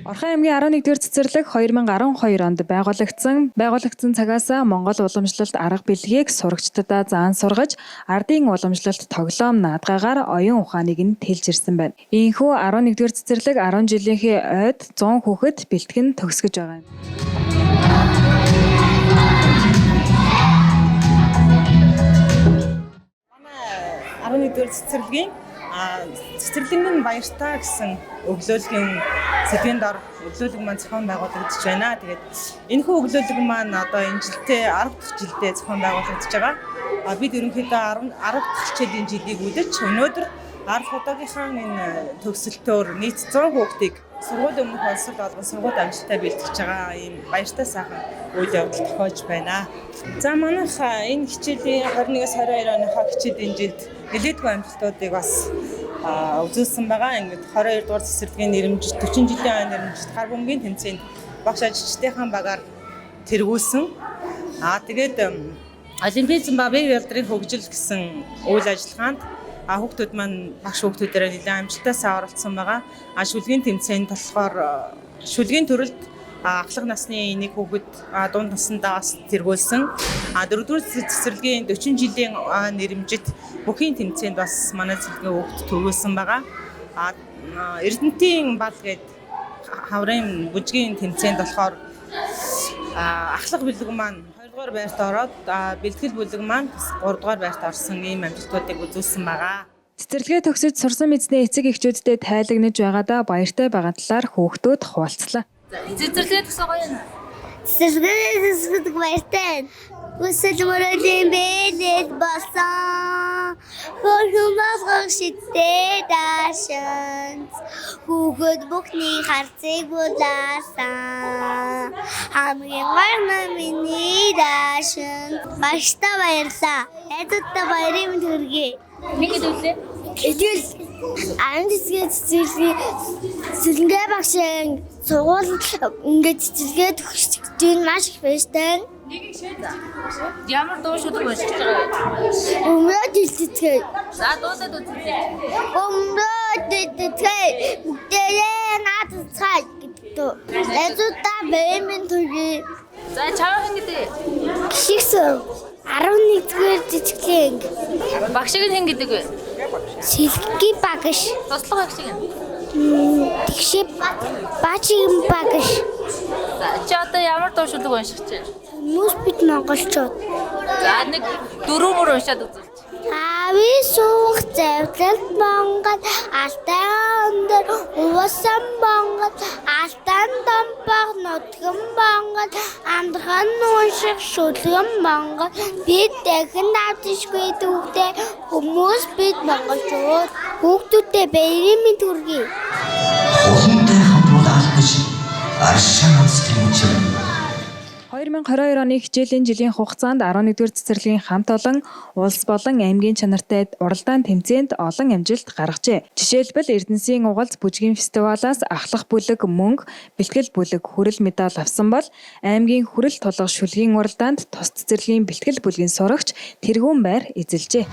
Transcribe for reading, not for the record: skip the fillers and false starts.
Орхон аймгийн 11-р цэцэрлэг 2012 онд байгуулагдсан. Байгуулагдсан цагаас Монгол уламжлалт арга бэлгийг сурагчдаа заан сургаж, ардын уламжлалт тоглоом наадгаагаар оюун ухааныг нь тэлж ирсэн байна. Ийхүү 11-р цэцэрлэг 10 жилийнхээ ойд 100 хүүхэд бэлтгэн төгсгөж байгаа юм. Манай 11-р цэцэрлэгийн цэцэрлэг нь баяртай гэсэн өглөөлгийн сэдвийн дор өглөөлөг маань зохион байгуулагдаж байна. Тэгээд энэхүү өглөөлөг маань одоо энэ жилдээ 10 дахь жилдээ зохион байгуулагдаж байгаа. Бид ерөнхийдөө 10 дахь хичээлийн жилийг үдэж өнөөдөр 10 дахь удаагийнхаа энэ төгсөлтөөр нийт 100 хүүхдийг сургуулийн өмнөх боловсрол болгон сургууль амжилттай бэлтгэж байгаа ийм баяртай сайхан үйл явдал тохиож байна. За манайх энэ хичээлийн 21-ээс 22 оныхоо хичээлийн жилд нэлээдгүй амжилтуудыг бас үзүүлсэн байгаа. Ингээд 22 дугаар цэцэрлэгийн нэрэмжит 40 жилийн ой нэрэмжит гар бөмбөгийн тэмцээнд багш ажилчдынхаа багаар тэргүүлсэн. Тэгээд олимпизм ба бие ялдрын хөгжил гэсэн үйл ажиллагаанд хүүхдүүд маань багш хүүхдүүдээрээ нэлээд амжилттай сайн оролцсон байгаа. Шүлгийн тэмцээнд болохоор шүлгийн төрөлд ахлах насны нэг хүүхэд дунд насндаа бас тэргүүлсэн. Дөрөвдүгээр цэцэрлэгийн 40 жилийн нэрэмжит бүхийн тэмцээнд бас манай цэцэрлэгийн хүүхд тэргүүлсэн байгаа. Эрдэнтийн бал гээд хаврын бүжгийн тэмцээнд болохоор ахлах бэлэг маань 2 дугаар байрт ороод бэлтгэл бүлэг маань 3 дугаар байрт орсон ийм амжилтуудыг үзүүлсэн байгаа. Цэцэрлэгээ төгсөж сурсан мэдснээ эцэг эхчүүдтэй тайлагнаж байгаадаа баяртай байгаа талаар хүүхдүүд хуваалцлаа. Цэцэрлэгээ төгсөө гоё юм. Цэцэрлэгээ төгсгөдөг баяртай байна. Хүсэл мөрөөдлийн бэлэл болсон. Хөрхөн болгох шидтэй даашинз. Хүүхэд бүхний харцыг булаасан. Хамгийн гоё нь миний даашинз. Багштай баярлалаа. Найзуудтай баярын мэнд хүргэе. Нэг гэдэг үлээ. Итгэл 10 хэсгээ цэцэрлэгийн цэцэрлэгээ багшийн сургууль ингээд цэцэрлэгээ төгсөж чинь маш их баяртай. Ямар дуу шүлэг уншиж байгаа вэ? Өмрөө дэлтэцгээ. За дуулаад үзье. Өмрөө дэлтэцгээ. Бүгдээрээ наадцгаая гэдэг. Найзуудаа баяр минь төрье. За чамаа хэн гэдэг? Гişгсэн 11-р жижиглэн. Багшиг нь хэн гэдэг вэ? Сэлгийн багш. Туслах багшиг нь. Тэгшээ баачийн багш. За чи одоо ямар дуу шүлэг унших чинь? Хүмүүс бид монголчууд. За нэг дөрөв мөр уншаад үзүүлж. Ави суух завлал Монгол алтай өндөр уусан Монгол алтан домбог нутган Монгол амархан унших шүлгэн Монгол бид дахин давташгүй дүүхтэй хүмүүс бид монголчууд хүүхдүүдтэй баярын мэнд хүргэе. Хулантай хамт улаалдаж аршаан ансгийн учир 2022 оны хичээлийн жилийн хугацаанд 11-р цэцэрлэгийн хамт олон улс болон аймгийн чанартай уралдаан тэмцээнд олон амжилт гаргажээ. Жишээлбэл Эрдэнэсийн угалц бүжгийн фестивалаас ахлах бүлэг мөнгө, бэлтгэл бүлэг хүрэл медаль авсан бол аймгийн хүрэл тулга шүлгийн уралдаанд тус цэцэрлэгийн бэлтгэл бүлгийн сурагч тэргүүн байр эзэлжээ.